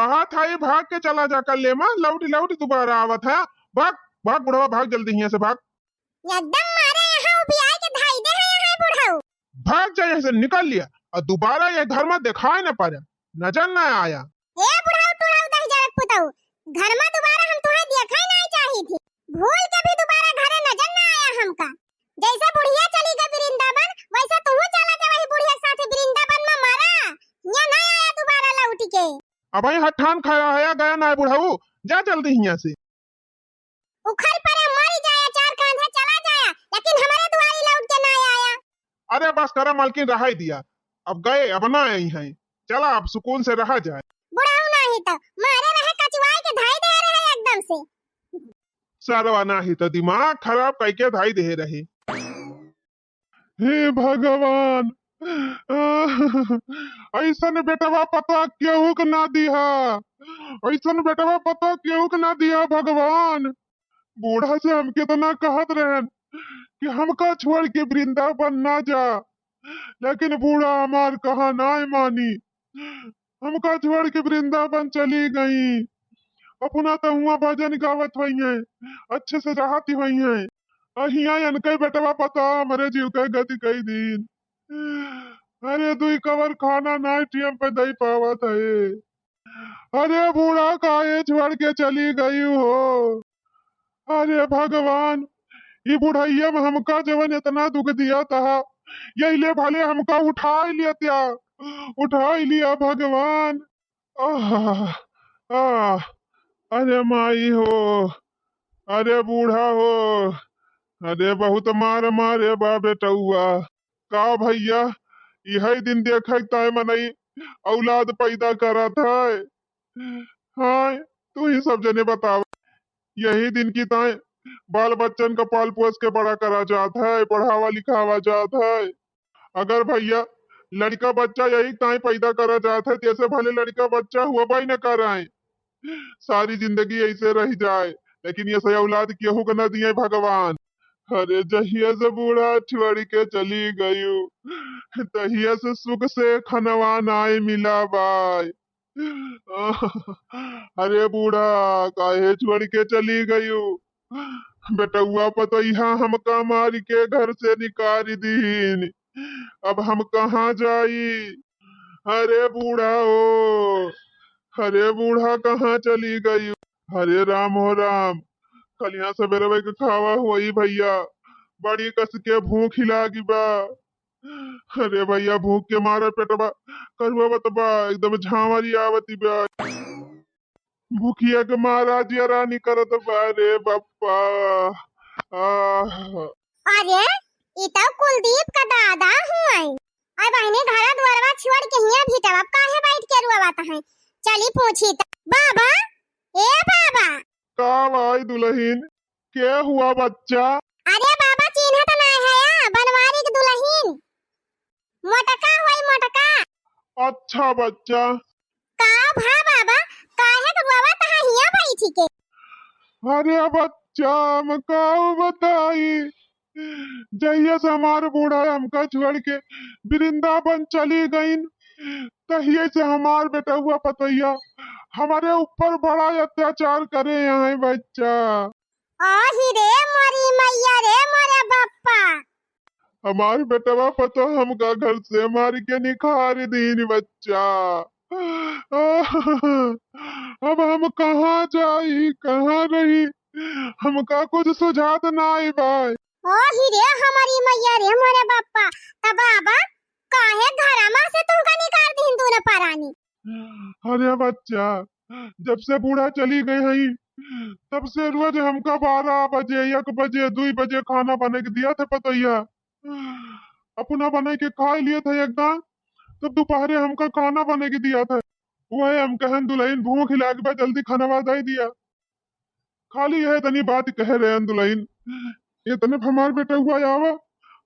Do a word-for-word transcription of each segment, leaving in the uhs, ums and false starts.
कहा था ये भाग के चला जा, कल्ले मा लौट लौट दुबारा आवत है। भाग, भाग बुढ़वा, भाग जल्दी हियाँ से भाग। एकदम मारे यहाँ उबियाए के धाई दे है यहाँ बुढ़ऊ। भाग जा यहाँ से, निकल लिया, और दुबारा ये घर मा देखाए न पड़े, नजर न आया। ए बुढ़ऊ टुढ़ऊ दहिजरक पुतऊ, घर मा दुबारा हम तुहे देखइ नाहीं चाहित ही। भूल के भी दुबारा घरे नजर न आया हमका। जैसे बुढ़िया चली गई वृंदावन, वैसे तुहू चला जा वही बुढ़िया के साथे वृंदावन मा मरा। हियाँ न आया दुबारा लौट के। अबहीं हट्ठान खाया है, गया नाहीं बुढ़ऊ, जा जल्दी हियाँ से। उखल परे मरी जाया, चार कांधे चला जाया, लेकिन हमरे दुआरी लौट के ना आया। अरे बस करा मलकिन, रहाई दिया, अब गए, अब ना आई हैं, चला अब सुकून से रहा जाए। बुढ़ऊ नाही तो मारे रहे, कचुआई के धाई दे रहे एकदम से। सरवा नाही तो दिमाग खराब कइके धाई दे रहे। हे भगवान, अइसन बेटवा पतोह केहू के ना दिहा, अइसन बेटवा पतोह केहू के ना दिहा भगवान। बूढ़ा से हम केतना कहत रहन कि हमका छोड़ के वृंदावन ना जा, लेकिन बूढ़ा हमार कहा नाय मानी। हमका छोड़ के वृंदावन चली गई। अपना तो हुआँ भजन गावत होइहैं, अच्छे से रहत होइहैं। अ हियाँ इनके बेटवा पतोह हमरे जीव के गति कई दीन। अरे दुई कवर खाना नाय टेम पे दई पावत है। अरे बूढ़ा काहे छोड़ के चली गई हो? अरे भगवान, ई बुढ़ैया मा हमका जवन इतना दुख दिया तहा, यही ले भले हमका उठाई लिया त्या, उठाई लिया भगवान। आह, आह, अरे माई हो, अरे बूढ़ा हो, अरे बहुत मार मारे बा बेटउआ। का भइया, इहै दिन देखै ताय मनई औलाद पैदा करत है। हाँ, तू ही सब जने बतावा, यही दिन की ताय बाल बच्चन का पाल पोस के बड़ा करा जात है, पढ़ावा लिखावा जात है। अगर भइया लड़िका बच्चा यही ताय पैदा करा जात है, तैसे भले लड़िका बच्चा हुआ भाई न कराए, सारी जिंदगी ऐसे रह जाए, लेकिन ये सही औलाद केहू के न दिए भगवान। अरे जहिया से बूढ़ा छोड़ के चली गयू, तहिया से सुख से खनवा नाय मिला बाय। अरे बूढ़ा, काहे छोड़ के चली गयू? बेटउआ पतोहिया हमका मार के घर से निकाल दीन, अब हम कहाँ जाई? अरे बूढ़ा हो, अरे बूढ़ा कहाँ चली गई? अरे राम हो राम, कलिया सबेरवे के खावा होई भइया, बड़ी कस के भूख लागी बा। अरे भइया भूख के मारे पेटवा करुआवत बा, एकदम झांवरी आवती बा। भुखिया के मारा जियरा निकरत बा रे बप्पा। आह। अरे, ई तो कुलदीप का दादा हुआई। अरे बहिनी, घरा दुआरवा छोड़ के हियां भीतरवा काहे बैठ के रुआवत है? चली पूछी त। बाबा, ए बाबा। का भाई दुलहिन, के हुआ बच्चा? अरे बाबा, चिन्हत नाय हया, बनवारी के दुलहिन। मोटका हुआई, मोटका। अच्छा बच्चा। का भा बाबा, काहे के रोवत हा हियां बैठी के? अरे बच्चा, हम काऊ बताई, जहिया से हमार बूढ़ा हमका छोड़ के वृंदावन चली गईन, तहिया से हमार बेटउआ पतोहिया हमरे ऊपर बड़ा अत्याचार करे हैं बच्चा। आही रे मोरी मैया रे मोरे बप्पा। हमार बेटवा पतोह हमका घर से मार के निकाल दीन बच्चा। अब हम कहाँ जाई, कहाँ रही, हमका कुछ सुझात नाई बाय। आही रे हमारी मैया रे मोरे बप्पा। त बाबा, काहे घरमा से तुमका निकाल दीन दूनो परानी? अरे बच्चा, जब से बूढ़ा चली गई हई, तब से रोज हमका बारह बजे, एक बजे, दुई बजे खाना बने के दिया था पतोहिया। अपना बने के खाए लिए थे एकदम, तब दोपहरे हमका खाना बने के दिया था। वही हम कहन दुलहिन भूख लाग बा, जल्दी खाना दे दिया। खाली यह तनी बात कहे रहे दुलहिन, इतने पे हमार बेटउआ आवा,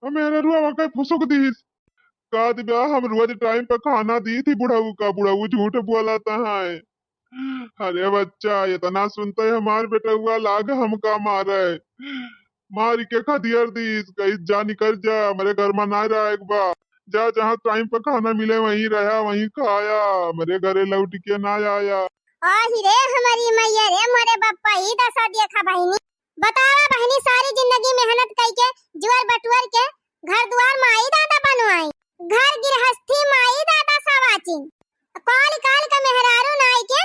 और मेहररुआ आके फुसुक दीस। का दिव्या, हम रोज टाइम पे खाना दी थी बुढ़ऊ का, बुढ़ऊ झूठ बोलत है। अरे बच्चा, इतना सुनते हमार बेटउआ लाग हमका मारे, मार के खदियर दीस, कही जा निकल जा, हमरे घर में ना रहे एक बार, जा जहाँ टाइम पे खाना मिले वहीं रहा, वहीं खाया, हमरे घरे लौट के ना आया। आही रे हमरी मइया रे, मोरे बप्पा, ई दसा देखा बहिनी। बतावा बहिनी, सारी जिंदगी मेहनत कइके, जुअर बटुअर के, घर दुआर माई दादा बनवाई, घर गिरहस्थी माई दादा सवाचिन, काल काल के मेहरारू नाई के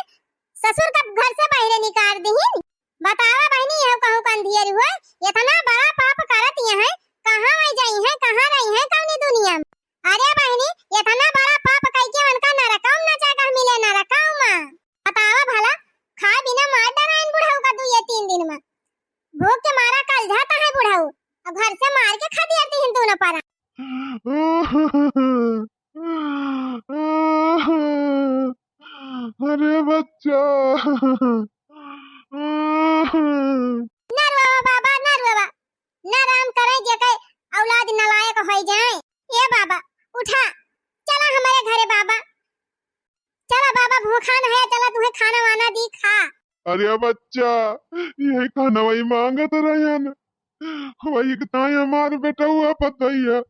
ससुर का घर से बहिरे निकार दिहिन। बतावा बहिनी, यहू कहूँ का अंधियर होय, एतना बड़ा पाप करत यहैं, कहाँ वइ जइहैं, कहाँ रहिहैं कउनी दुनिया में? अरे बहिनी, एतना बड़ा पाप कइके उनका नरकउम ना जगह मिले, नरकउम। बतावा भला, खाए बिना मार डराइन बुढ़ऊ का दुइये तीन दिन में। भूख के मारा कलझात है बुढ़ऊ, अब घर से मार के खदेर दिहिन दूनो परा। अरे बच्चा। ना रोवा बाबा, ना रोवा। ना राम करे जेके औलाद नालायक होइ जाए। ए बाबा, उठा, चला हमरे घरे बाबा। चला बाबा, भूखा न है, चला तुहे खाना वाना दी, खा। अरे बच्चा, यही खाना वही मांगत रहन। वही एक ताई हमार बेटउआ पतोहिया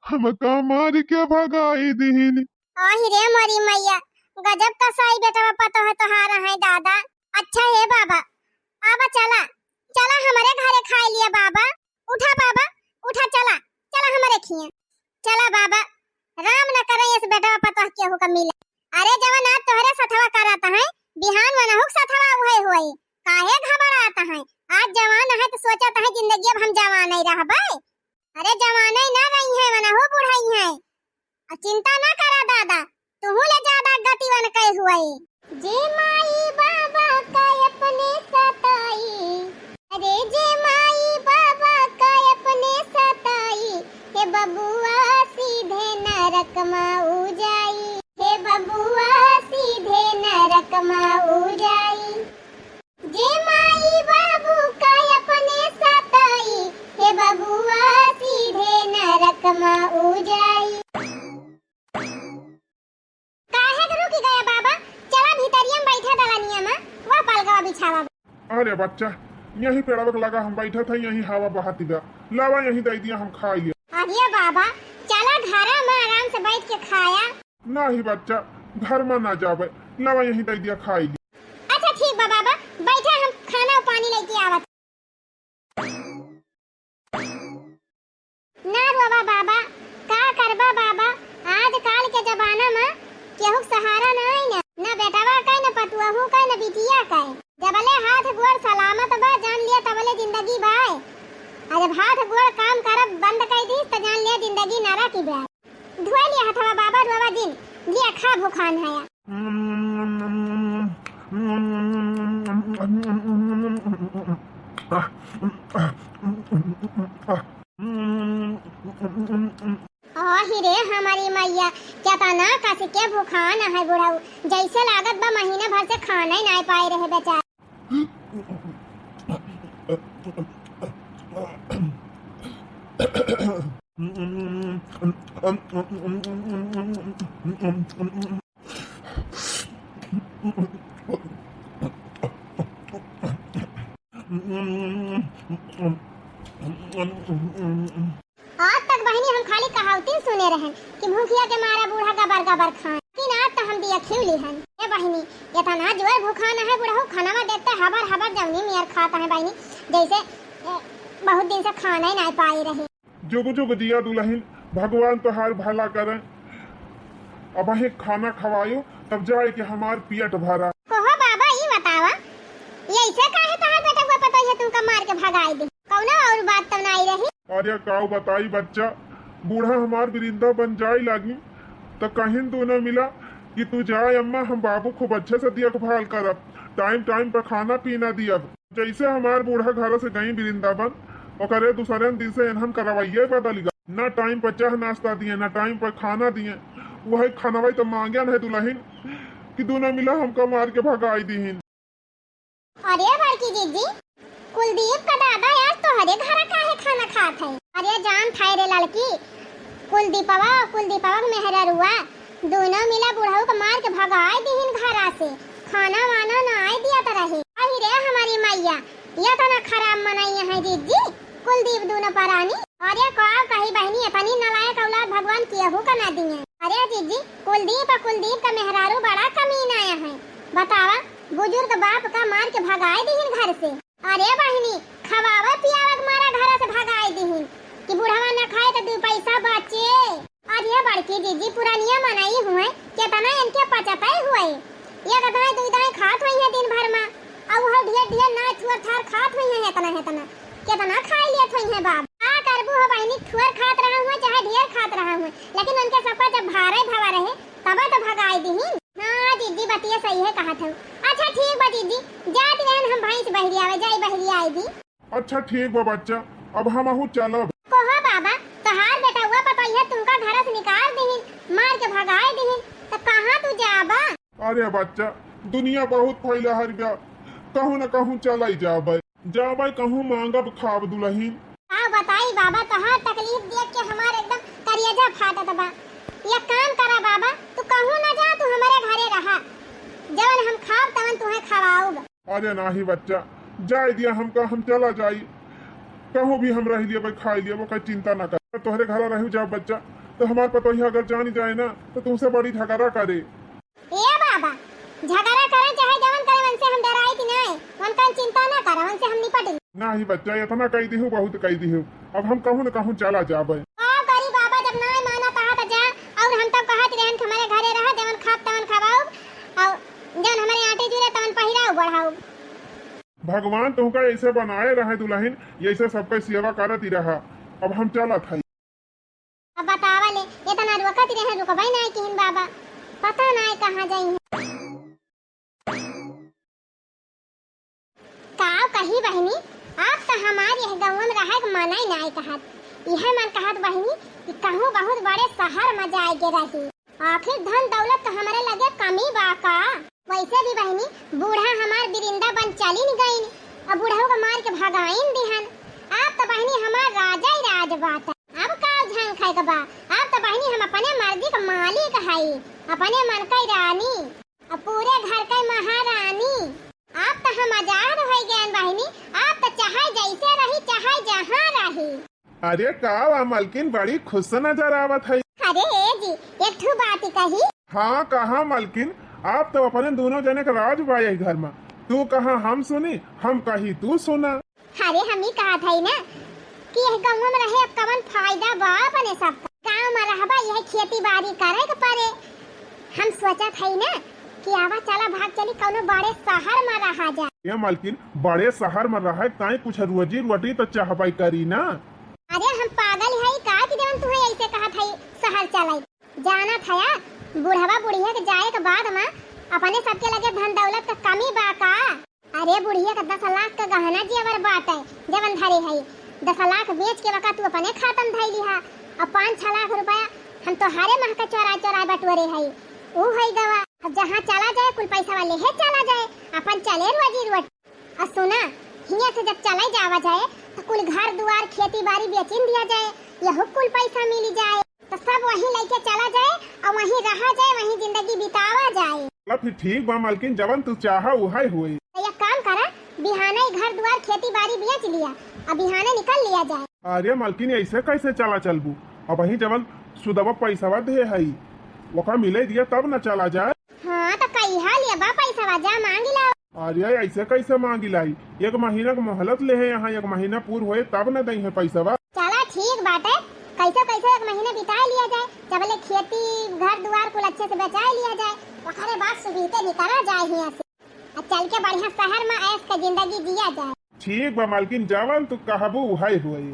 हमका मार के भगाई दिहिन। आही रे मोरी मइया, गजब कसाई बेटवा पतोह तोहार है दादा। अच्छा हे बाबा, आवा चला, चला हमरे घरे खाए लिया बाबा। उठा बाबा, उठा, चला, चला हमरे खिया। चला बाबा, राम न करे इस बेटवा पतोह केहू का मिले। अरे जवन आज तोहरे सथवा करत हैं, बिहान वनहू के सथवा उहे होई। काहे घबरात हैं? आज जवान हैं तो सोचत हैं जिंदगी अब हम जवान ही रहबे। अरे जवान ही ना रही हैं, वनहू बुढ़ई हैं। आ चिंता ना करा दादा, तुहू ले ज्यादा गति वनकै हुए। जे माई बाबा का अपने सताई, अरे जे माई बाबा का अपने सताई, हे बबुआ सीधे नरक मा ऊ जाई, हे बबुआ सीधे नरक मा ऊ जाई। जे माई बाबू का अपने सताई, हे बबुआ सीधे नरक मा ऊ जाई। काहे के रुकि गया बाबा? चला भीतरिया में बैठा दलनिया में, वह पलगवा बिछावा। अरे बच्चा, यही पेड़वा के लगा हम बैठा था, यही हवा बहत बा। लावा यही दइ दिया, हम खाई लिया। अरे बाबा, चला घरा में आराम से बैठ के खाया। नाही बच्चा, घर में ना जावे, लावा यही दइ दिया, खाई लिया। अच्छा ठीक बा बाबा, बैठा हम खाना और पानी लेके आवत। ना रोवा बाबा, का करबा बाबा, आजकाल के जमाना में केहू के सहारा नाई ना, ना बेटवा का, ना पतुअहू का, ना बिटिया का। जबले हाथ गोड़ सलामत बा, जान लिया तबले जिंदगी बा। आ जब हाथ गोड़ काम करब बंद कर दी, त जान लिया जिंदगी नरक ही बा। धोए लिया हथवा बाबा, रोवा जिन, लिया खा भूखान हया। आही रे हमारी मैया, केतना कस के भुखान है बुढ़ऊ, जैसे लागत बा महीना भर से खाना ही नाय पाए रहे बेचारा। आज तक बहिनी हम खाली कहावतिन सुने रहन कि भूखिया के मारा बूढ़ा गबर गबर खाए, लेकिन आज तो हम दिया खिउली हन। ए बहिनी, एतना जोर भूखान है बुढ़ऊ, खाना में देते हबर हबर जौनी मियर खात है बहिनी, जैसे, ए, बहुत दिन से खाना ही नहीं पाई रही। जुग जुग जिया दुलहिन, भगवान तोहार भला करें। अबहीं खाना खवायो, तब जाए के हमार पेट भरा। कहो बाबा, ई बतावा, ई ऐसे काहे तोहार बेटवा पतोहिया तुमका मार के भगाई दी? कौनो और बात तो नाई रही? अरे काऊ बताई बच्चा, बूढ़ा हमार बिरिंदा बन जाए लागी, त कहिन दूनो मिला कि तू जाए अम्मा, हम बाबू खूब अच्छे से देखभाल करब, टाइम टाइम पर खाना पीना दियब। जैसे हमार बूढ़ा घर से गई वृंदावन, ओकरे दूसरे दिन से इन्हन करवाइए बदल गया। ना टाइम पर चाह नाश्ता दिए, ना टाइम पर खाना दिए। वही खानवा तो मांगे नहीं दुलहिन कि दूनो मिला हमका मार के भगाई दीहिन। अरे बड़की जीजी, कुलदीप का दादा आज तोहरे घर काहे खाना खात है? अरे जान थाई रे लड़की, कुलदीपवा, कुलदीपवा के मेहररुआ, दूनो मिला बुढ़ऊ के मार के भगाए दिहिन घरा से, खाना वाना ना आए दिया त रहे। अहि रे हमारी मैया, ये तो ना खराब मनई है जीजी, कुलदीप दूनो परानी। अरे का कही बहिनी, इतनी नालायक औलाद भगवान केहू का ना दिए। अरे जीजी, कुलदीप और कुलदीप का मेहरारू बड़ा कमीना है। बतावा, बुजुर्ग बाप का मार के भगाए दिहिन घर से। अरे बहिनी, खवावे पियावे के मारा घर से भगाए दिहिन कि बुढ़वा न खाए तो दू पैसा बचे। अरे बड़की जीजी, पुरानिया मनई हुए, केतना इनके पचतई हुए। एक दाई दुई दाई खात हुई है दिन भर में, और वो ढेर ढेर ना थुअर थार खात हुई है, इतना इतना केतना खाई लेत हुई है बाप। का करबू हो बहिनी, थुअर खात रहा हुए चाहे ढेर खात रहा हुए, लेकिन उनके सबका जब भारे भवा रहे तब तो भगाई दिहिन। हाँ जीजी, बतिया सही है कहत हूँ। अच्छा ठीक बा जीजी, जात रहन हम भैंस बहरी आवे, जाई बहरी आई दी। अच्छा ठीक बा बच्चा, अब हमहू चलब। कोहो बाबा, तोहार बेटउआ पतोहिया तुमका घर से निकाल दिहिन, मार के भगाए दिहिन, त कहाँ तू जाबा? अरे बच्चा, दुनिया बहुत फैला हर बा, कहूँ न कहूँ चलाई जाबे, जाबे कहूँ मांगब खाब दुलहिन। का बताई बाबा, तोहार तकलीफ देख के हमार एकदम करेजा फाटत बा। एक काम करा बाबा, तू कहूँ न जा, तू हमरे घरे रहा, जवन हम खाब तवन तुहे खवाउब। अरे नाही बच्चा, जाए दिया हमका, हम चला जाई, कहूँ भी हम रह लिया, खाई लिया, ओकर चिंता ना कर। तोहरे घरा रहू जा बच्चा, तो हमार पतोहिया अगर जानी जाए ना, तो तुमसे बड़ी झगड़ा करे। ए बाबा, झगड़ा करे चाहे जवन करे, उनसे हम डराई कि नहीं, उनका चिंता ना कर, उनसे हम निपट ली। नाही बच्चा, इतना कह दिहू, बहुत कह दिहू, अब हम कहूँ न कहूँ चला जाबे। का करी बाबा, जब नाय मानत आहा त जा, और हम तब कहत रहन कि हमरे घरे रहा, जवन खाब तवन खवाउब, और जवन हमरे आटे जुरे तवन पहिराउब बढ़ाउब। भगवान तुहका ऐसे बनाए रहे दुलहिन, ऐसे सबके सेवा करत ही रहा। अब हम चलत हई। अब बतावा ले, इतना रोकत रहे, रुकबे नाय किहिन बाबा, पता नाय कहाँ जाई हैं। का कही बहिनी, आप त हमार यह गौवा में रहे के मनई नाय कहत। यह मन कहत बहिनी कि कहूँ बहुत बड़े शहर में जाए के रही। आखिर धन दौलत तो हमरे लगे कमी बा का? वैसे भी बहिनी, बूढ़ा हमार वृंदावन चलिन गइन, अब बूढ़ऊ के मार के भगाइन दिहन। आप त बहिनी हमार राजा ही राज बाटे। अब का झंखै के बा? आप त बहिनी हम अपने मर्जी के मालिक हई, अपने मन के रानी। अब पूरे घर के महारानी। आप त हम आजाद होइ गएन बहिनी, आप त चाहे जैसे रही, चाहे जहाँ रही। अरे का बा मलकिन, बड़ी खुश नजर आवत है। अरे ए जी, एक ठू बात कही। हाँ, कहा मलकिन, आप तो अपने दोनों जने के राज बा यही घर में। तू कहा हम सुनी, हम कही तू सुना। अरे, हम ई कहत हई ना कि यह गौवा में रहे अब कवन फायदा बा अपने सब का? गाँव में रहबा, यह खेती बाड़ी करे के परे। हम सोचत हई ना कि आवा चला भाग चली कौनो बड़े शहर में रहा जा। ए मलकिन, बड़े शहर में रहे ताई कुछ रोजी रोटी तो चाहबे करी ना। अरे, हम पागल हई का कि जवन तुहे ऐसे कहत हई शहर चलाई? जानत हया, बुढ़वा बुढ़िया के जाए के बाद में अपने सबके लगे धन दौलत के कमी बा का? अरे बुढ़िया के दस लाख के गहना जेवर बाटे, जवन धरे हई, दस लाख बेच के वका तू अपने खाता में धई लिहा, और पाँच छह लाख रुपया हम तोहारे मह के चोराए चोराए बटोरे हई। ऊ हई गवा, अब जहाँ चला जाए कुल पैसा वाले है चला जाए, अपन चले रोजी रोटी। और सुना, हियाँ से जब चले जावा जाए तो कुल घर दुआर खेती बाड़ी बेचिन दिया जाए, यहू कुल पैसा मिली जाए। तो सब वहीं लेके चला जाए और वहीं रहा जाए, वहीं जिंदगी बितावा जाए। चला फिर ठीक बा मलकिन, जवन तू चाहा उहे होई। तो एक काम करा, बिहाने ही घर दुआर खेती बाड़ी बेच लिया, अब बिहाने निकल लिया जाए। अरे मलकिन, ऐसे कैसे चला चलबू? अबहीं जवन सुदवा पैसवा दे हई, ओका मिले दिया तब न चला जाए। हाँ, तो कहिया लेबा पैसवा, जा मांगी ला। अरे, ऐसे कैसे मांगी लाई? एक महीना के मोहलत ले है यहाँ, एक महीना पूर होए तब न दई है पैसवा। चला ठीक बाटे, कैसे कैसे एक महीना बिता लिया जाए, जबले खेती घर दुआर कुल अच्छे से बचा लिया जाए, ओकरे बाद सुबीते निकला जाए हियाँ से, आ चल के बढ़िया शहर में ऐश के जिंदगी जिया जाए। ठीक बा मालकिन, जवन तू कहबू उहे होई।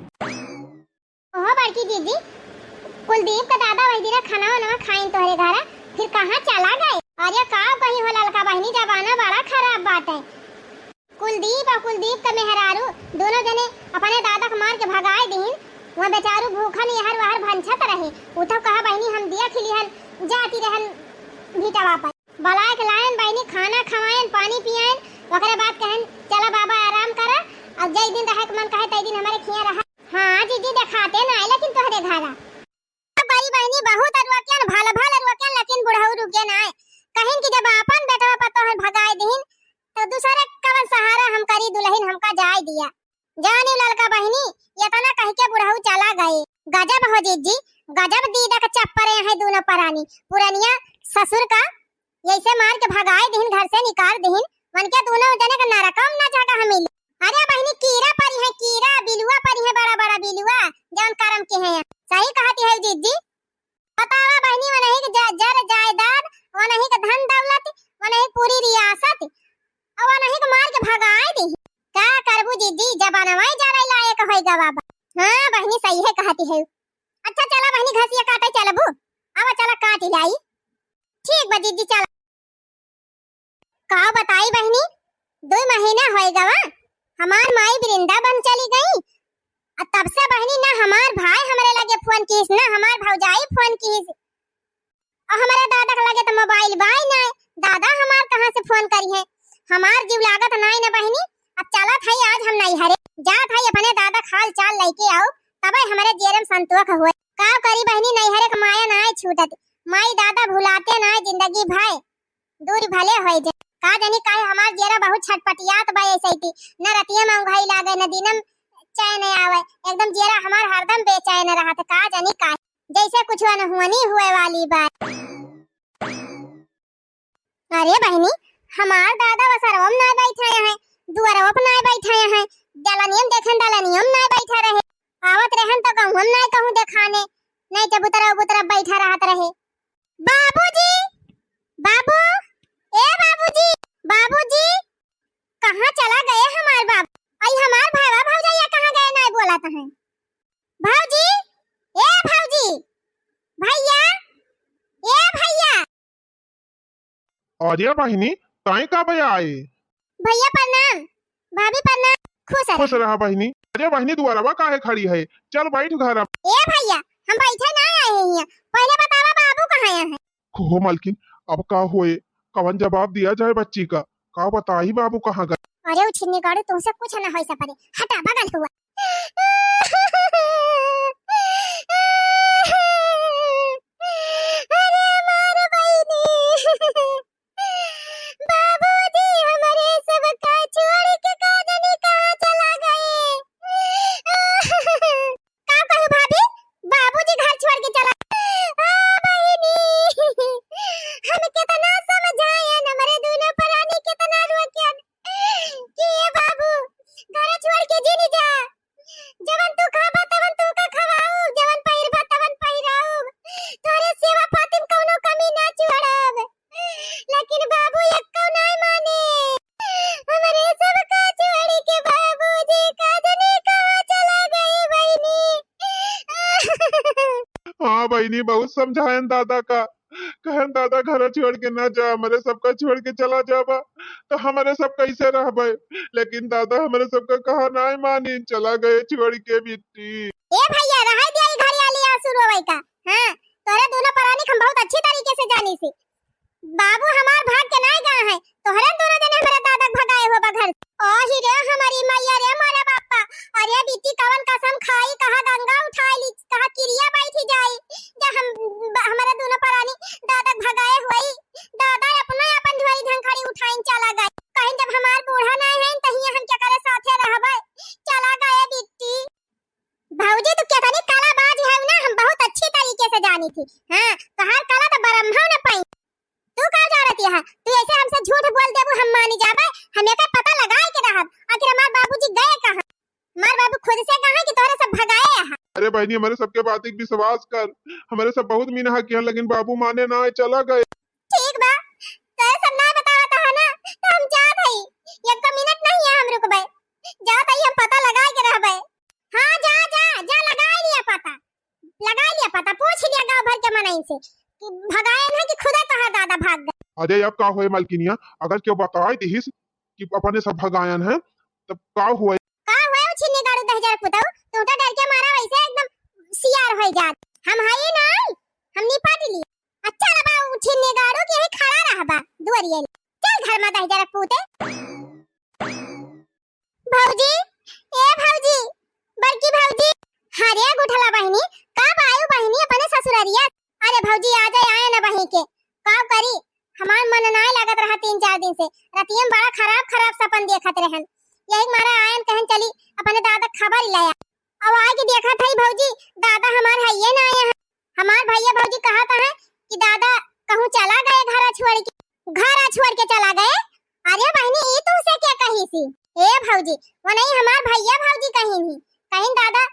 ओहो बड़की जीजी, कुलदीप का दादा वही दिना खाना वाना खाइन तोहरे घरा, फिर कहाँ चला गए? अरे का कही हो ललका बहिनी, जमाना बड़ा खराब बाटे। कुलदीप और कुलदीप का मेहरारू दोनों जने अपने दादा के मार के भगाए दिहिन। वह बेचारू भूखन यहर वहर भंछत रहे। उ तो कहा बहिनी हम दिया खिलिहन जाती रहन भीटवा पर। बलाय के लायन बहिनी, खाना खवायन, पानी पियायन, ओकरे बाद कहन, "चला बाबा, आराम करा, अब जय दिन रहे के मन कहे, तय दिन हमारे खिया रहा।" हाँ जीजी, देखाते ना आए लेकिन तोहरे घरा। बड़ी बहिनी बहुत रोकियन, भल भल रोकियन, लेकिन बुढ़ऊ रुके ना आए। कहिन कि जब आपन बेटवा पतोहन भगाए दिहिन, तो दूसरे कवन सहारा हम करी, दुल्हन हमका जाए दिया। जानी ललका बहिनी, इतना कह के बुढ़ऊ चला गए। गजब हो जीजी, गजब दीदा के चप्परे हैं दोनों परानी। पुरनिया ससुर का ऐसे मार के भगाए दिहिन, घर से निकाल दिहिन, वनके दुनो जने का नरकम ना जगह मिली। अरे बहिनी, कीरा परी है, कीरा, बिलुआ परी है, बड़ा बड़ा बिलुआ, जौन करम के हैं। सही कहती है जिज्जी। बतावा बहिनी, वनही के ज-, जर जायदाद, वनही के धन दौलत, वनही पूरी रियासत, और वनही के मार के भगाए दी। का करबू जिज्जी, जमानवा ही जरे लायक होइगा बाबा। हाँ बहिनी, सही है कहती है। अच्छा चला बहिनी, घसिया काटे चलबू, अब चला काट लाई। ठीक बा जिज्जी, चला। का बताई बहिनी, दुइ महीना होए गवा, हमार माई वृंदावन चली गई। आ तब से बहिनी ना हमार भाई हमरे लगे फोन कीस, ना हमार भौजाई फोन कीस। और हमरे दादा के लगे तो मोबाइल बाई ना, दादा हमार कहाँ से फोन करी है? हमार जीव लागत नाई ना बहिनी। अब चलत है आज हम नैहरे, जात है अपने दादा के हाल चाल लेके आओ, तबे हमरे जियरम संतोख होए। का करी बहिनी, नैहरे के माया नाई छूटत, माई दादा भुलाते नाई जिंदगी भर। दूर भले होए जे। का जानी काहे हमार जियरा बहुत छटपटियात बा ऐसे थी। न रतिया में उंघाई लागे, न दिनम चैन आवे। एकदम जियरा हमार हरदम बेचैन रहत। का जानी काहे। जैसे कुछ अनहोनी हुए वाली बा। अरे बहिनी, हमार दादा वसरवम ना बैठे हैं, दुअरवा पर ना बैठे हैं, दलनियम देखें दलनियम ना बैठे रहे। आवत रहन तो कहूँ हम ना कहूँ देखाने, नहीं चबूतरा उबूतरा बैठा रहत रहे। बाबूजी, बाबू, ए बाबूजी, बाबूजी, कहाँ चला गए हमार बाबू? आई हमार भाईवा भौजैया कहाँ गए, नाय बोलत हैं। भौजी, ए भौजी, भैया, ए भैया। अरे बहिनी, ताई का भैया आए? भैया प्रणाम, भाभी प्रणाम, खुश रह। खुश रहा बहिनी। अरे बहिनी, दुआरवा काहे खड़ी है? चल बैठ घर अब। ए भैया, हम बैठे ना आए हैं यहाँ। पहले बतावा बाबू कहाँ आए हैं? हो मलकिन, अब का होए, कवन जवाब दिया जाए बच्ची का? का बताई बाबू कहाँ गए? अरे उ छिन्नी गाड़ू, तुमसे कुछ ना होई सपरे, हटा बगल हुआ। अरे हमार बहिनी, बाबूजी हमरे सबका छोड़ के का जाने कहाँ चला गए। का कहू भाभी, बाबूजी घर छोड़ के चला। आ बहिनी, हम कितना समझाएन, हमरे दुनो परानी कितना रोकेन कि ए बाबू, घर छोड़ के जिन जा, जवन तू खाबा तवन तोहका खवाउब, जवन पहिरबा तवन पहिराउब, तोहरे सेवा पाती में कौनो कमी ना छोड़ब। लेकिन बाबू एक्को नाय माने। हमरे सबका छोड़ के बाबूजी का जाने कहाँ चला गए बहिनी। हाँ बहिनी, बहुत समझाएन दादा का, कहन दादा घर छोड़ के ना जा, हमरे सबका छोड़ के चला जाबा तो हमरे सब कैसे रहबे? लेकिन दादा हमरे सबका कहा नाय मानी, चला गए छोड़ के बिट्टी। ए भैया, रहे दिया ई घड़ी आली आंसू रोवे का। हाँ, तोरे दुनो परानी के हम बहुत अच्छी तरीके से जानी सी। बाबू हमार भाग के नाय गए हैं, तोहरे दुनो जने हमरे दादा के भगाए हो बा घर। ओ ही रे हमारी मैया रे मोरे बापा, अरे बिट्टी कवन कसम खाई, कहा गंगा उठाई ली, कहा किरिया बैठी जाई, जे हम, ब-, हमरे दुनो परानी दादा के भगाए होई। दादा अपना अपन झोरी झंखड़ी उठाइन चला गए, कहिन जब हमार बूढ़ा नाय हैं, तहिया हम केकरे साथे रहबे, चला गए बिट्टी। भौजी, तू केतनी कलाबाज है ना, हम बहुत अच्छी तरीके से जानी थी। हाँ, तोहार कला तो ब्रह्मा न पाई। तू का जानती है? तू ऐसे हमसे झूठ बोल देबू, हम मानी जाबे, हम एकर पता लगाए के रहब। आखिर हमार बाबूजी गए कहाँ? हमार बाबू खुद से कहा कि तोहरे सब भगाए यहाँ। अरे बहिनी, हमरे सबके बात एक विश्वास कर, हमरे सब बहुत मीनहा किया, लेकिन बाबू माने ना, चला गए। ठीक बा, तोहरे सब ना बतावत है ना, तो हम जात हई, एक मिनट नहीं है हम रुकबे, जात हई, हम पता लगाए के रहबे। हाँ, जा, जा, जा, लगाए लिया पता, लगाए लिया पता, पूछ लिया गाँव भर के मनई से कि भगायन है कि खुदे तोहार दादा भाग गए। अरे, अब का होए मलकिनिया, अगर केहू बताए दिहिस कि अपने सब भगायन है, तब का होए? का होए, उ छिन्नी गाड़ू दहिजर पुतऊ, तू तो डर के मारा वैसे एकदम सियार होई जात। हम हई नाई, हम निपट ली। अच्छा रबा, उ छिन्नी गाड़ू के यही खड़ा रहबा दुआरिये। चल घर में दहिजर पूते। भौजी, ए भौजी, बड़की भौजी। अरे गुठला बहिनी, कब आयु बहिनी अपने ससुररिया? अरे भौजी, आ जाए, आए ना बही के। का करी, हमार मन नाय लागत रहा तीन चार दिन से। रतिया में बड़ा खराब खराब सपन देखत रहन, यही मारा आयन कहन चली अपने दादा खबर ले आ। अब आए के देखत हई भौजी, दादा हमार हइये ना आए हैं। हमार भैया भौजी कहत हैं कि दादा कहूँ चला गए घर छोड़ के, घर छोड़ के चला गए। अरे बहिनी, वो नहीं, हमार भैया भौजी कहिन ही, कहिन दादा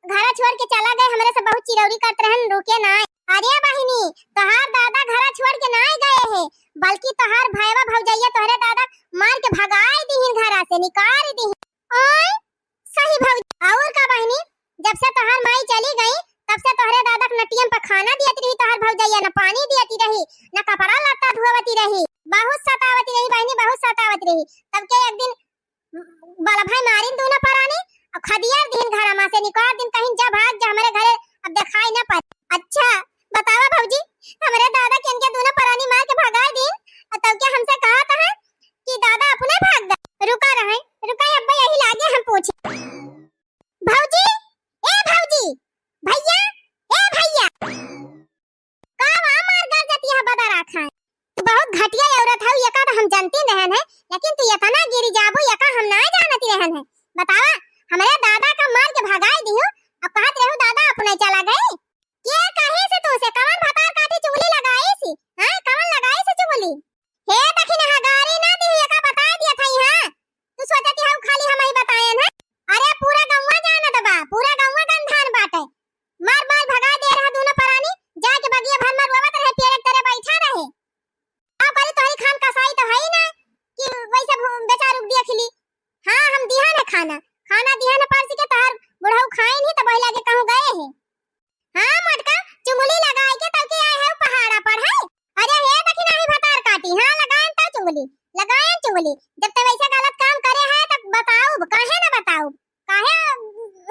घरा छोड़ के चला गए, हमरे से बहुत चिरौरी करत रहन, रुके ना। अरे बहिनी, तोहार दादा घरा छोड़ के ना गए हैं, बल्कि तोहार भैया भौजैया तोहरे दादा मार के भगाई दिहिन, घरा से निकाल दिहिन। ओए, सही भौजी। और का बहिनी, जब से तोहार माई चली गई, तब से तोहरे दादा के न टीएम पर खाना दियत रही तोहार भौजैया, न पानी दियत रही, न कपड़ा लत्ता धोवत रही, बहुत सतावत रही बहिनी, बहुत सतावत रही। तब के एक दिन बड़ा भाई मारिन दूनो परानी, अब खदिया दिन घर मा से निकाल दिन, कहिन जा भाग जा हमरे घरे, अब देखाई न पड़े। अच्छा बतावा भौजी, हमरे दादा के इनके दूनो परानी मार के भगाई दिन, और तब के हमसे कहत है कि दादा अपने भाग गए। रुका रहे, रुका, अब्बे यही लागे हम पूछे। भौजी, ए भौजी, भैया, ए भैया, का वा मार गरजत यह बदरा खाए? तू बहुत घटिया औरत हऊ, एका तो हम जानती रहन है, लेकिन तू एतना गिरी जाबू, एका हम नाय जानती रहन है। बतावा, हमरे दादा का मार के भगाई दिहू, अब कहत रहू दादा अपने चला गए। के कहे से तू से कवन भतार काटी चुगली लगाई सी? हाँ, कवन लगाई सी चुगली? हे दखिनहा, गारी ना दिहू, एका बताए दिया था, हाँ। तू सोचती हऊ खाली हमही बताएन है? अरे पूरा गौवा जानत बा, पूरा गौवा गंधान बाटे। मार मार भगा दे रहा दूनो परानी, जाके बगिया भर में रोवत रहे, पेड़ के तरे बैठा रहे। का करी, तोहरी खान कसाई तो है ही ना कि वैसे भू-, बेचारू के देख ली। हाँ, हम दिहन है खाना, खाना दिहन है परस के, तोहर बुढ़ऊ खाइन ही तो बहिला के कहूँ गए है। हाँ मोटका, चुगली लगाए के तब के आए है पहाड़ा पर है। अरे हे दखिनहा भतार काटी, हाँ लगाएन तो चुगली, लगाएन चुगली। जब ते वैसे गलत काम करे है तो बताऊ, काहे ना बताऊ? काहे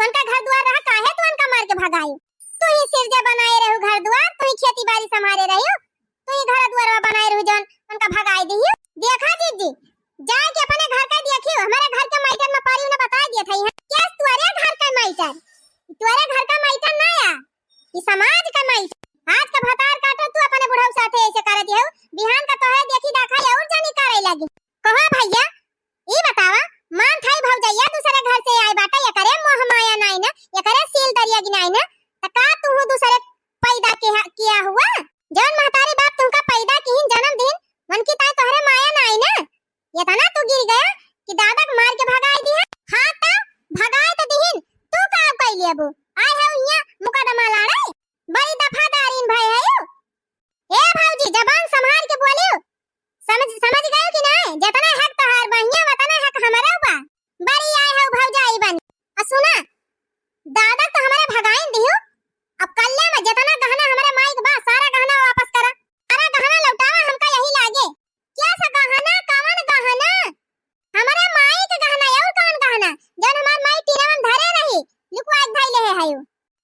उनका घर दुआर रहा, काहे तू उनका मार के भगाई? तू ही सिरजा बनाए रहू घर दुआर, तू ही खेती बारी संभारे रही, तू ही घर दुआर बनाए रहू जौन उनका भगाई दिही। देखा जीजी, जाए के अपने घर का देखियो, हमारे घर के मैटर में परी उन्हें बताई दिया था, यहाँ केस तुअरे घर का मैटर, तुअरे घर का मैटर ना आ, ई समाज का मैटर। आज का भतार काटो तू अपने बुढ़ऊ साथे ऐसे करत हऊ, बिहान का तोहरे देखी दाखा और जानी करे लगी। कहो भैया, ई बतावा, मान थाई भौजैया दूसरे घर से आए बाटे, एकरे मोह माया नाई ना, एकरे सील दरिया की नाई ना, त का तू दूसरे पैदा किया, किया हुआ? जौन महतारी बाप तुमका पैदा किहिन, जन्म दिन, उनकी ताई तोहरे माया नाई ना। एतना तू गिर गया कि दादा के मार के भगाई दिया। हाँ त भगाए त दिहिन, तू का कई लेबू? आए है यहाँ मुकदमा लड़ाई, बड़ी दफादारीन भय है। ए भौजी, जबान संभाल के बोलियो, समझ, समझ गयो कि नाय? जितना हक तोहार बहिया, उतना हक हमरो बा। बड़ी आए हो भौजाई बन। आ सुना, दादा तो हमारे भगाइन दियो, अब कल्ले में जितना गहना हमारे माई के बा, सारा गहना वापस करा, सारा गहना लौटावा, हमका यही लागे। क्या सा गहना, कवन गहना? हमारे माई के गहना, और कवन गहना? जौन हमार माई टीना में धरे रही, लुकवा के धइले है,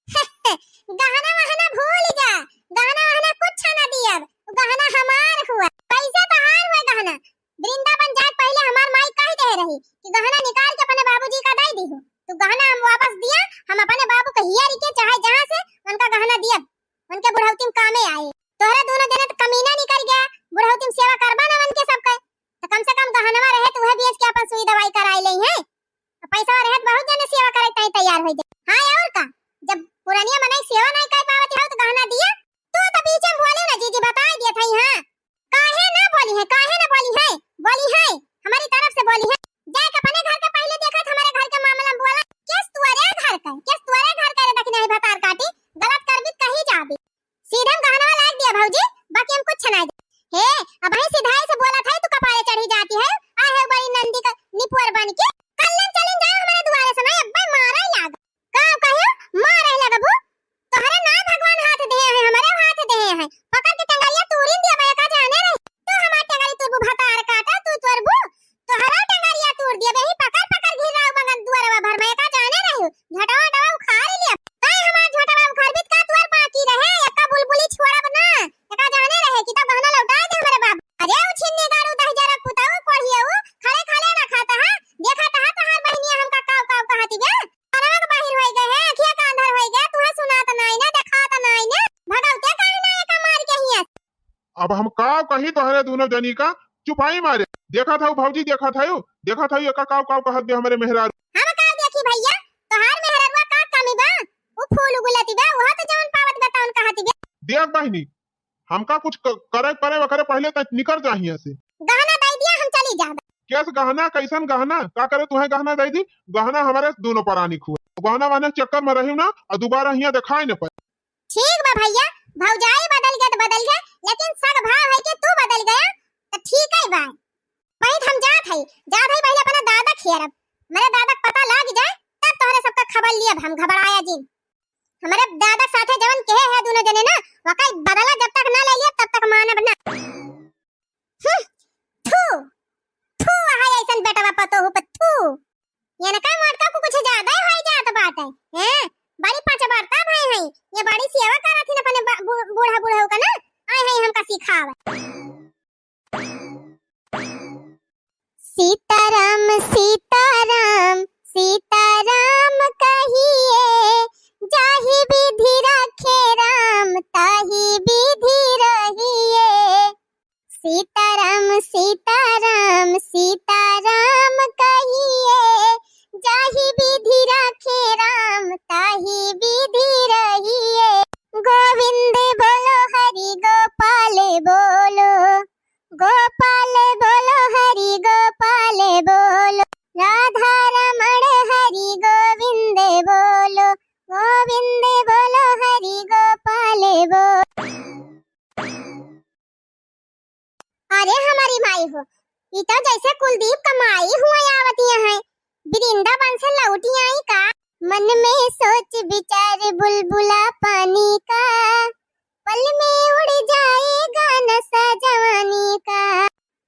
है। गहना वहना भूल जा, गहना वहना कुछ ना दियब, गहना हमार हुआ, पैसा तोहार हुआ गहना। वृंदावन जाए पहले हमार माई कह दे रही कि गहना निकाल के अपने बाबूजी का दे दी हो, तू गहना हम वापस दिया, हम अपने बाबू के हियर के चाहे जहाँ से उनका गहना दियब, उनके बुढ़ौती में कामे आए। तोहरा दोनों जने तो कमीना निकल गया, बुढ़ौती में सेवा करबा ना उनके सबके, तो कम से कम गहनवा रहे तो वह बेच के अपन सुई दवाई कराई ले है। तो पैसा रहे तो बहुत जने सेवा करे ताई तैयार हो जाए। हाँ और का, जब पुरानिया मनई सेवा नहीं कर पावत हो तो गहना दिया। तू तो बीच में बोले ना जीजी, बताई दिया था। हाँ, काहे ना बोली है, काहे ना बोली है, बोली है, हमारी तरफ से बोली है। जाए के अपने घर के पहले देखा था, हमारे घर के मामला में बोला। केस तुअरे घर का, केस तुअरे घर का रे दखिनहा भतार काटी, गलत करबी कहीं जाबी। सीधे हम गहनवा लाग दिया भौजी, बाकी हम कुछ ना दे। हे, अब ही सिधाई से बोला था, तू कपारे चढ़ी जाती है। आए है बड़ी नंदी का निपुअर बन के। कल्लन चलिन जाए हमारे दुआरे से, नहीं अब्बे मारा ही लाग। का कहे? मारा ही लगबू? तोहरे ना भगवान हाथ दे हैं, हमारे हाथ दे हैं। पकड़ के टंगरिया तूरिन दिया, मैं का जाने रही। तू हमार टंगरी तुरबू भतार काटा, तू तुरबू। तोहरा टंगरिया तूर दिया, बेही पकड़ पकड़ घिर रहा बंगन दुआरवा भर में, का जाने रही। झटवा टवा उखाड़ लिया। तै हमार झटवा उखाड़ बित का तुअर बाकी रहे, एका बुलबुली छोड़ब ना। एका जाने रहे कि तब गहना लौटाए दे हमरे बाबू। अरे उ छिन्नी गाड़ू दहिजरा कुताऊ कोढ़ियाऊ, खड़े खड़े ना खाता है, देखा तहा तहार बहनिया हमका काव काव कहती बे। कानवा के बाहिर होई गए है, अखिया का अंधर होई गए, तुहे सुनात नाई ना, देखात नाई ना, भगवते काहे ना एका मार के हिया। अब हम का कही तोहरे दोनों जनी का, चुपाई मारे। देखा था भौजी, देखा था, देखा था एका काव काव कहत बे हमरे मेहरारू। हम का देखी भैया, तोहार मेहररुआ का कमी बा? उ फूल गुलती बा, वह तो जवन पावत बा तवन कहती बा। देख बहिनी, हमका कुछ क-, करे परे वकरे पहले त निकर जा हियां से। गहना दे दिया, हम चली जाब। केस गहना, कैसन गहना? का करे तुहैं गहना दइ दी? गहना हमरे दूनों परानी खुए। गहना वहना के चक्कर में रहिउ ना, अउर दुबारा हियाँ देखाइ न पाए। ठीक बा भइया, भौजाई बदल गए त बदल गए, लेकिन सग भाव है कि तू बदल गया, त ठीक है बा। पहिले हम जात हई, जात हई पहिले अपना दादा खियारब, मेरे दादा के पता लाग जाए, तब तोहरे सबका खबर लियब हम, घबराया जिन। हमरे दादा के साथे जवन केहे है दूनों जने ना, वका बदला जब तक ना ले लिया, तब तक मानब ना। हम्म, थू, थू, वहा ऐसन बेटवा पतोहू पर थू। इनका मोटका को कुछ ज्यादा ही होई जात बाटे, हैं? बड़ी पचबरता भई हैं, ये बड़ी सेवा करत हिन अपने बा-, बू-, बूढ़ा बूढ़ऊ का ना, आए हैं हमका सिखावे। सीताराम, सीताराम, सीताराम कहिए, जाहि विधि राखे राम, ताहि विधि रहिए। सीताराम, सीताराम, सीताराम कहिए, जाहि विधि राखे राम, ताहि विधि रहिए। गोविंद बोलो हरि गोपाल बोलो, गोपाल बोलो हरि गोपाल बोलो, राधा रमण हरि गोविंद बोलो, गोविंद बोलो हरि गोपाल बोलो। अरे हमारी माई हो, ई तो जैसे कुलदीप क माई हुए आवतिया हैं, वृंदावन से लौटी आई का? मन में सोच विचार बुलबुला पानी का, पल में उड़ जाएगा नशा जवानी का।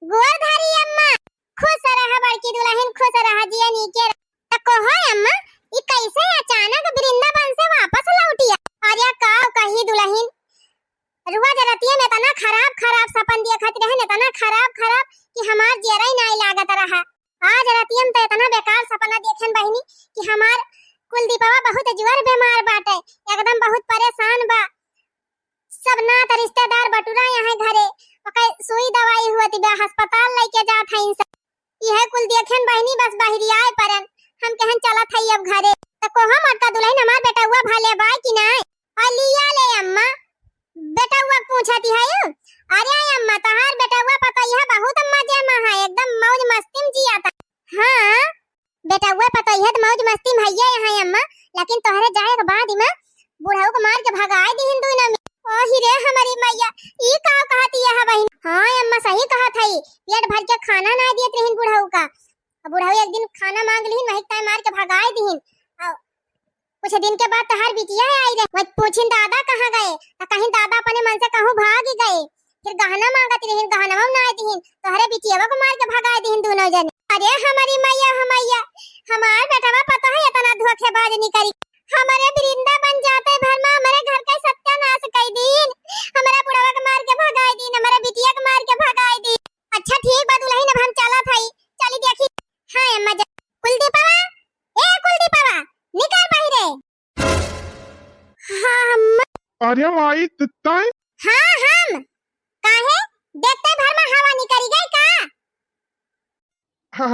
गोर धरी अम्मा, खुश रहा बड़की दुलहिन, खुश रहा, जिया नीके रहा। त कहो अम्मा, ई कैसे अचानक वृंदावन से वापस लौटिया? अरे का कही दुलहिन, रोज रतिया में इतना खराब खराब सपन देखत रहन, इतना खराब खराब कि हमार जियरा ही नाई लागत रहा। आज रतिया में त इतना बेकार सपना देखन बहिनी कि हमार कुलदीपवा बहुत जोर बीमार बाटे, एकदम बहुत परेशान बा। सब नात रिश्तेदार बटुरा यहाँ घरे, ओके सुई दवाई हुआ ती बा, अस्पताल लेके जात हईन सब। इहे कुल देखेन बहिनी, बस बहरी आए परन। हम कहन चलत हई अब घरे। त कोहा मोटका दुलहिन, हमार बेटउआ भले बा कि नाय? और लिया ले अम्मा, बेटउआ के पूछती है। अरे अम्मा, तहार बेटउआ पतोहिया बहुत मजे में है, एकदम मौज मस्ती में जिया था। हाँ, बेटउआ पतोहिया त मौज मस्ती में हइये हैं अम्मा, लेकिन तोहरे जाए के बाद में बुढ़ऊ के मार के भगाए दिहिन दुनो में। ओही रे हमारी मैया, ई का कहती है बहिन? हाँ अम्मा, सही कहत हई, पेट भर के खाना ना दियत रहिन बुढ़ऊ का। अब बुढ़ऊ एक दिन खाना मांग लिहिन, वही ताय मार के भगाए दिहिन। आ कुछ दिन के बाद तोहार बिटिया आई रहे, वही पूछिन दादा कहाँ गए, त कहिन दादा अपने मन से कहूँ भाग गए। फिर गहना मांगत रहिन, गहनवा ना दिहिन, तोहरे बिटियवा को मार के भगाए दिहिन दुनो जने। अरे हमारी मैया, हो मैया, हमार बेटवा पतोहिया इतना धोखेबाज निकरी। हमरे वृंदावन जाते भर में हमरे घर के सत्यानाश कई दीन। हमरा बुढ़वा के मार के भगाई दीन, हमरे बिटिया के मार के भगाई दीन। अच्छा ठीक बा दुलहिन, अब हम चलत हई, चली देखी। हाँ अम्मा जा। कुलदीपवा, ए कुलदीपवा, निकर बहिरे। हाँ अम्मा। अरे माई, त-, तैं? हाँ हम। काहे? देखते भर में हवा निकरी गई का?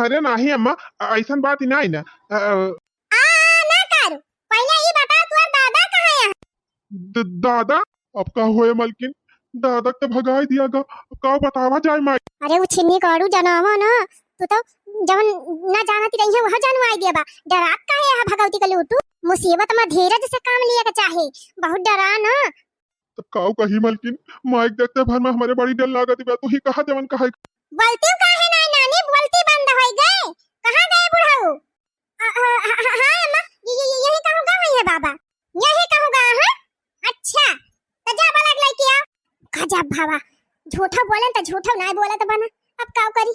अरे नाही अम्मा, अ-, ऐसन बात ही नाही ना। अ, आ, ना कर। पहिले ई बता, तोर दादा कहाँ है? द-, दादा? अब का होए मलकिन? दादा के तो भगाई दिया गा। अब का बतावा जाए माई? अरे उ छिन्नी काड़ू जनावा ना, तू तो जवन ना जानत रही है वह जानवाई दिया बा। डरात काहे है भगवती के लूटू? मुसीबत में धीरज से काम लिए के चाहे। बहुत डरा ना। तब काऊ कही मलकिन, माइक देखते भर में हमरे बड़ी डर लागत बा, तू ही कहा जवन कहे। बोलती हूँ काहे नाई नानी, बोलती बंद होई गए। कहाँ गए बुढ़ऊ? अ, अ, ह-, ह-, हाँ अम्मा, ये, ये, ये, यही कहूँ गा हुई है बाबा, यही कहूँ गा, हाँ? अच्छा, तो जा बलग लेके आ। गजब बाबा, झूठा बोले तो झूठा नाई बोले तो बना, अब काऊ करी?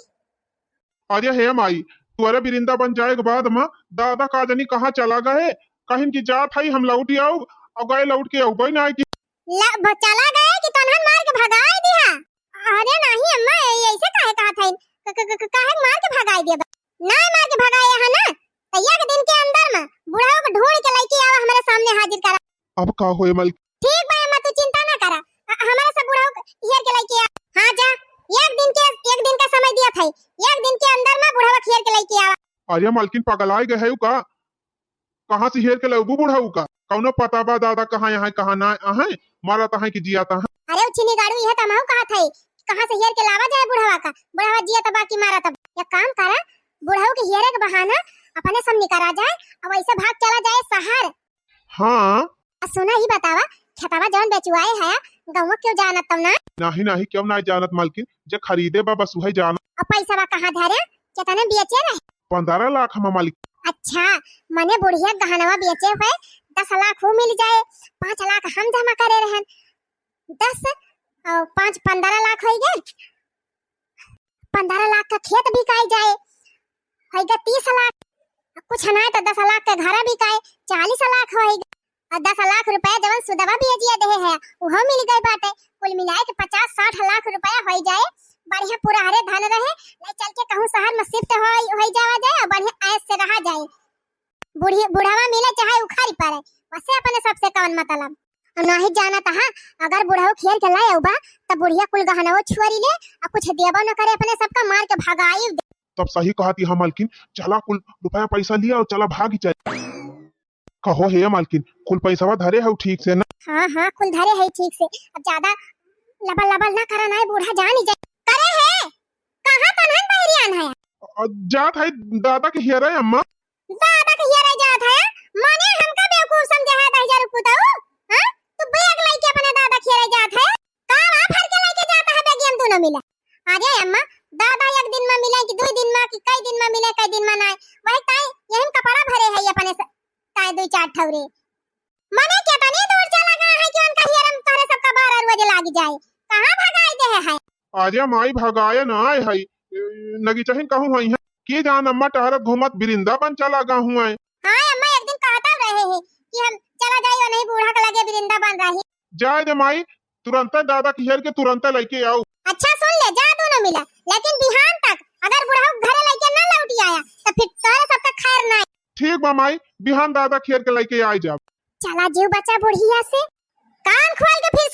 अरे हे माई, तोरे वृंदावन जाए के बाद में दादा का जानी कहाँ चला गए, कहिन कि जात हई हम लौट आउब, और गए लौट के आउब ना कि ल-, भ-, चला गए कि तोन्हन मार के भगाए दिहा? अरे नाही अम्मा, ए-, ऐसे काहे कहत हईन? क-, क-, क-, काहे मार के भगाए दिया बा? ना मार के भगाए है ना, तो एक दिन के अंदर में बुढ़ऊ को ढूंढ के लेके आवा, हमरे सामने हाजिर करा। अब का होए मलकिन? ठीक बा अम्मा, तू चिंता ना करा, अ-, हमारे सब बुढ़ऊ के हेर के लेके आ। हाँ जा, एक दिन के, एक दिन का समय दिया था, एक दिन के अंदर में बुढ़ऊ के हेर के लेके आवा। अरे मलकिन, पगलाए गए है का? कहाँ से हेर के लउबू बुढ़ऊ का? कौनो पता बा दादा कहाँ यहाँ, कहाँ ना आहे? मरत आहे कि जियत आहे? अरे उछिनी गाड़ू, यह तमहू कहत है, कहाँ से हेर के लावा जाए बुढ़वा का? बुढ़वा जिया तबा की मारा तब। एक काम करा, बुढ़ऊ के हेरे के बहाना अपने सब निकरा जाए, अब ऐसे भाग चला जाए शहर। हाँ। आ सुना, ही बतावा, खेतवा जौन बेचुआए है, गौवा क्यों जानत तब ना? नाही, नाही, क्यों ना जानत मालकिन, जे खरीदे बा बस उहे जानत। अब पैसा बा कहाँ धरे? कितने बेचे रहे? पन्द्रह लाख हम मालिक। अच्छा, मने बुढ़िया गहनवा बेचे हुए दस लाख हो मिल जाए, पाँच लाख हम जमा करे रहन, दस और पाँच पन्द्रह लाख हो गए, पन्द्रह लाख का खेत बिकाई जाए, होइगा तीस लाख, कुछ ना तो दस लाख के घर बिकाए, चालीस लाख होइगा। और दस लाख रुपया जवन सुदवा बेजिया देहे है, उहो मिल गए बाटे। कुल मिलाए के पचास साठ लाख रुपया होई जाए, बढ़िया पुरहरे धन रहे, ले चल के कहूँ शहर में शिफ्ट होई, होई जावा जाए और बढ़िया ऐश से रहा जाए। बूढ़ी, बुढ़वा मिले चाहे उखाड़ी पड़े, वसे अपने सबसे कौन मतलब। और नाही जानत हा, अगर बुढ़ऊ खेर के लाए उबा, तब बुढ़िया कुल गहनवो छुअरी ले, और कुछ देबो न करे, अपने सबका मार के भगाई दे। तब सही कहती हा मालकिन, चला कुल रुपया पैसा लिया और चला भागी चल। कहो हे मालकिन, कुल पैसवा धरे हउ ठीक से ना? हाँ, हाँ, कुल धरे है ठीक से। अब ज्यादा लबल लबल ना करा, ना बूढ़ा जान ही जाए। करे है, कहाँ तनहन बहरियान है? अ, जात है दादा के हियरे अम्मा। दादा के हियरे जात है? माने हमका बेवकूफ समझे है दहिजर पुतऊ? हाँ? तू बैग लेके अपने दादा के हियरे जात है? का वा भर के लेके जाता है बेगियम दोनों मिला? अरे अम्मा, दादा एक दिन में मिले कि दो दिन में कि कई दिन में मिले, कई दिन में ना आए। वही ताई यही में कपड़ा भरे है अपने से, ताई दो चार ठौरे। मने केतनी दूर चला गया है कि उनका हियरम तोहरे सबका बारह रोज लाग जाए। कहाँ भगाई दे है? अरे माई भगाए ना आए है, नगीचहिन कहूँ होई है। के जान अम्मा टहरत घूमत वृंदावन चला गहुआए। हाँ अम्मा, एक दिन कहता रहे है कि हम चला जाई और नहीं बूढ़ा के लगे वृंदावन रही। जाए दे माई, तुरंते दादा के हेर के तुरंते लेके आऊ। अच्छा सुन ले, जा दोनों मिला, लेकिन बिहान तक अगर बुढ़ऊ घरे लेके ना लौटी आया, तो फिर तोहरे सबका खैर नहीं। ठीक बा माई, बिहान दादा के हेर के लेके आई जाब। चला जीव बचा बुढ़िया से, कान खोल के फिर